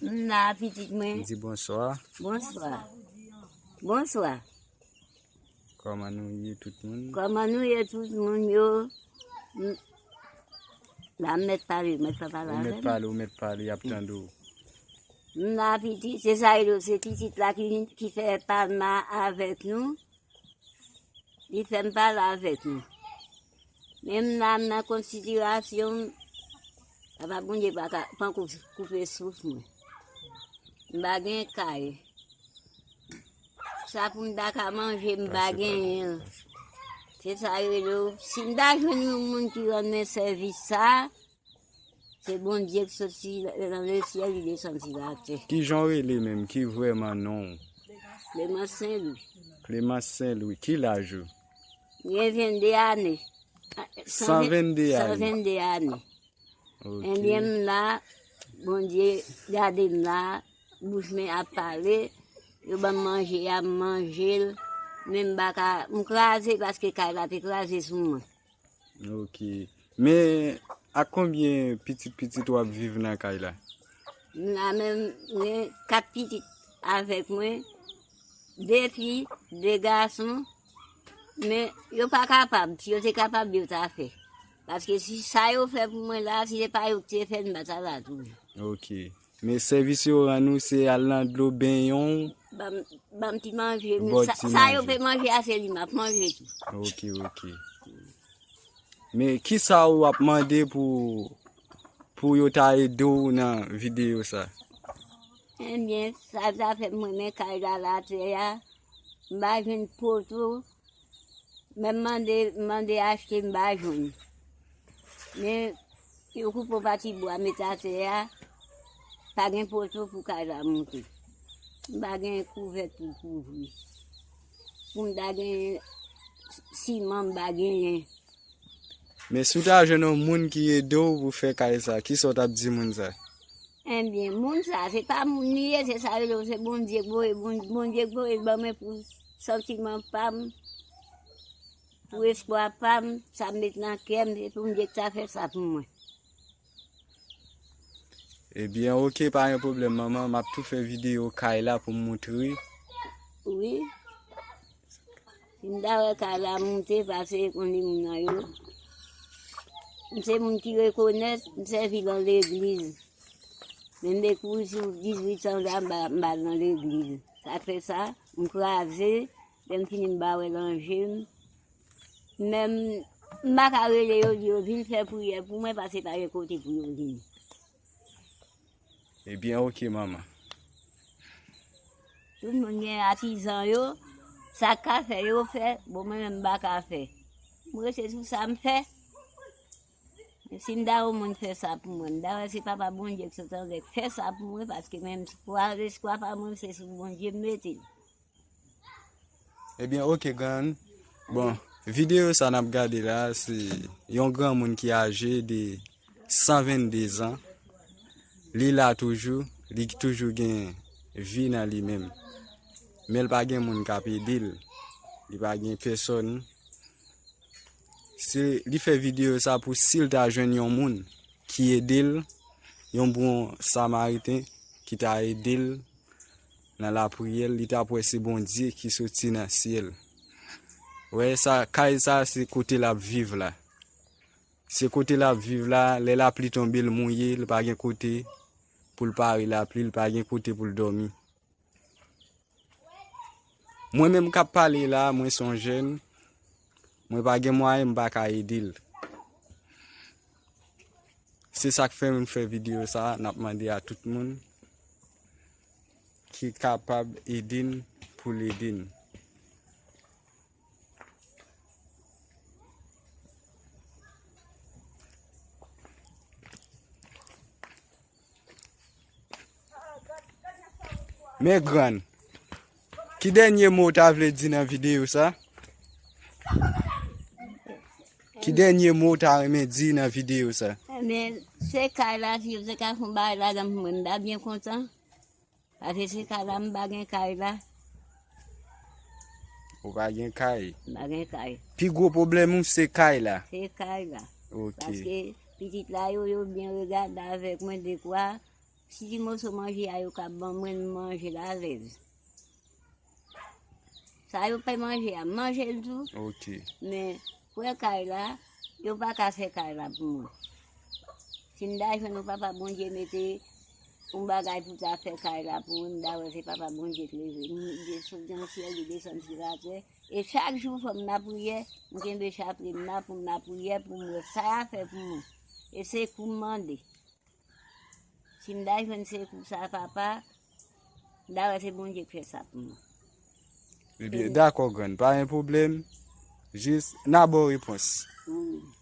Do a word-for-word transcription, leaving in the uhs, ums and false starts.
M la, pitit mwen. M di bonswa. Bonswa. Bonswa. Kòman nou ye, tout moun? Kòman nou ye, tout moun yo? M, la, m mèt pale, m mèt pa pale avè nou. Ou mèt pale, ou mèt pale, y ap tande w. M la, pitit, se sa yo, se pitit la ki vin, ki fè palma avèk nou. Li fè m pale avèk nou. Men m la, m nan konsiderasyon, papa Bondye pa ka, panko koupe souf mwen. M pa gen kay. Sa pou m ta ka manje, m pa genyen. Se sa yo rele w. Si m ta jwenn yon moun ki rann mwen sèvis sa, se Bondye ki soti nan lesyèl, li desann sou latè. Ki jan w rele menm? Ki vrèman non w? Clémence Saint-Louis. Clémence Saint-Louis. Ki laj ou? M gen vennde ane. San vennde ane. San vennde ane. Ok. Ebyen, m la, Bondye gade m la, bouch mwen ap pale, yo ban m manje a, m manje l, men m pa ka, m kraze paske kay la te kraze sou mwen. Ok. Men, ak konbyen pitit pitit w ap viv nan kay la? M la menm, m gen kat pitit avèk mwen, de fi, de gason, men yo pa kapab, si yo te kapab, yo ta fè. Paske si sa yo fè pou mwen la, si se pa yo ki te fè l, m pa ta la toujou. Ok. Men sèvis yo rann ou, se al nan dlo, benyen w, ban m, ban m ti manje. Sa, sa yo fè manje a, se li m ap manje tou. Ok, ok. Men kisa w ap mande pou, pou yo ta ede w nan videyo sa? Ebyen, sa ta fè m renmen kay la, latè a. M pa jwenn poto. Men m mande, m mande achte, m pa jwenn. Men yo koupe yon pati bwa, mete atè a, pa gen poto pou kay la moute. M pa gen kouvèt pou kouvri. Pou m ta gen siman, m pa genyen. Men si w ta jwenn yon moun ki ede w pou fè kay sa, kisa w t ap di moun sa? Ebyen, moun sa, se pa moun li ye, se sa yo rele w, se Bondye k voye, Bon-, Bondye k voye l ban mwen pou santiman pa m, pou espwa pa m, sa m met nan kè m, se Bondye k ta fè sa pou mwen. Ebyen, ok, pa gen pwoblèm, manman, m ap tou fè videyo kay la pou m moutre. Wi. Si m ta wè kay la moute, pase konn li moun nan yo. M se moun ki rekonèt, m sèvi nan legliz. Men m te kouri sou dizuit an la, m pa, m pa al nan legliz. Sa k fè sa, m kraze, lè m fini m pa wè nan je m. Men m, m pa ka rele yo, di yo vin fè priyè pou mwen, paske pa gen kote pou yo vin. Ebyen, ok, manman. Tout moun gen atizan yo, sa k ka fè yo fè, bon, mwen menm m pa ka fè. M rete sou sa m fè. Si m ta wè yon moun fè sa pou mwen, m ta wè se Papa Bondye ki sot anlè k fè sa pou mwen, paske menm espwa, espwa pa mwen, se sou Bondye m mete l. Ebyen, ok, grann. Bon, videyo sa n ap gade la, se yon granmoun ki aje de san vennde zan. Li la toujou, li toujou gen vi nan li menm. Men l pa gen moun k ap ede l. Li pa gen pèsòn. Se, li fè videyo sa pou si l ta jwenn yon moun ki ede l, yon bon samariten ki ta ede l nan lapriyè l, li t ap wè se Bondye ki soti nan syèl. Wè sa, kay sa, se kote l ap viv la. Se kote l ap viv la, lè lapli tonbe, l mouye, li pa gen kote pou l pare lapli, li pa gen kote pou l dòmi. Mwen menm k ap pale la, mwen se yon jèn, mwen pa gen mwayen, m pa ka ede l. Se sa k fè m fè videyo sa a, n ap mande a tout moun ki kapab ede n pou l ede n. Men grann, ki dènye mo w ta vle di nan videyo sa? Ki dènye mo w ta renmen di nan videyo sa? Ebyen, se kay la, si yo te ka fè yon bagay ladan pou mwen, m ta byen kontan. Paske se kay la, m pa gen kay la. Ou pa gen kay? M pa gen kay. Pi gwo pwoblèm ou se kay la? Se kay la. Ok. Paske pitit la yo, yo byen regade avèk mwen dekwa. Si ti moso manje a yo ka ban mwen, m manje l alèz. Sa yo pa manje a, m manje l tou. Ok. Men frè kay la, yo pa ka fè kay la pou mwen. Si m ta jwenn yon papa Bondye mete yon bagay pou ta fè kay la pou mwen, m ta wè se papa Bondye k leve. M deside nan syèl, li desann sou latè. E chak jou fò m nan priyè, m kenbe chaple m nan pou m nan priyè pou m wè sa y a fè pou mwen. E se kou m mande. Si m ta jwenn sekou sa papa, m ta wè se Bondye k fè sa pou mwen. Ebyen, dakò, grann, pa gen pwoblèm. Jis, n a ba w repons. Wi.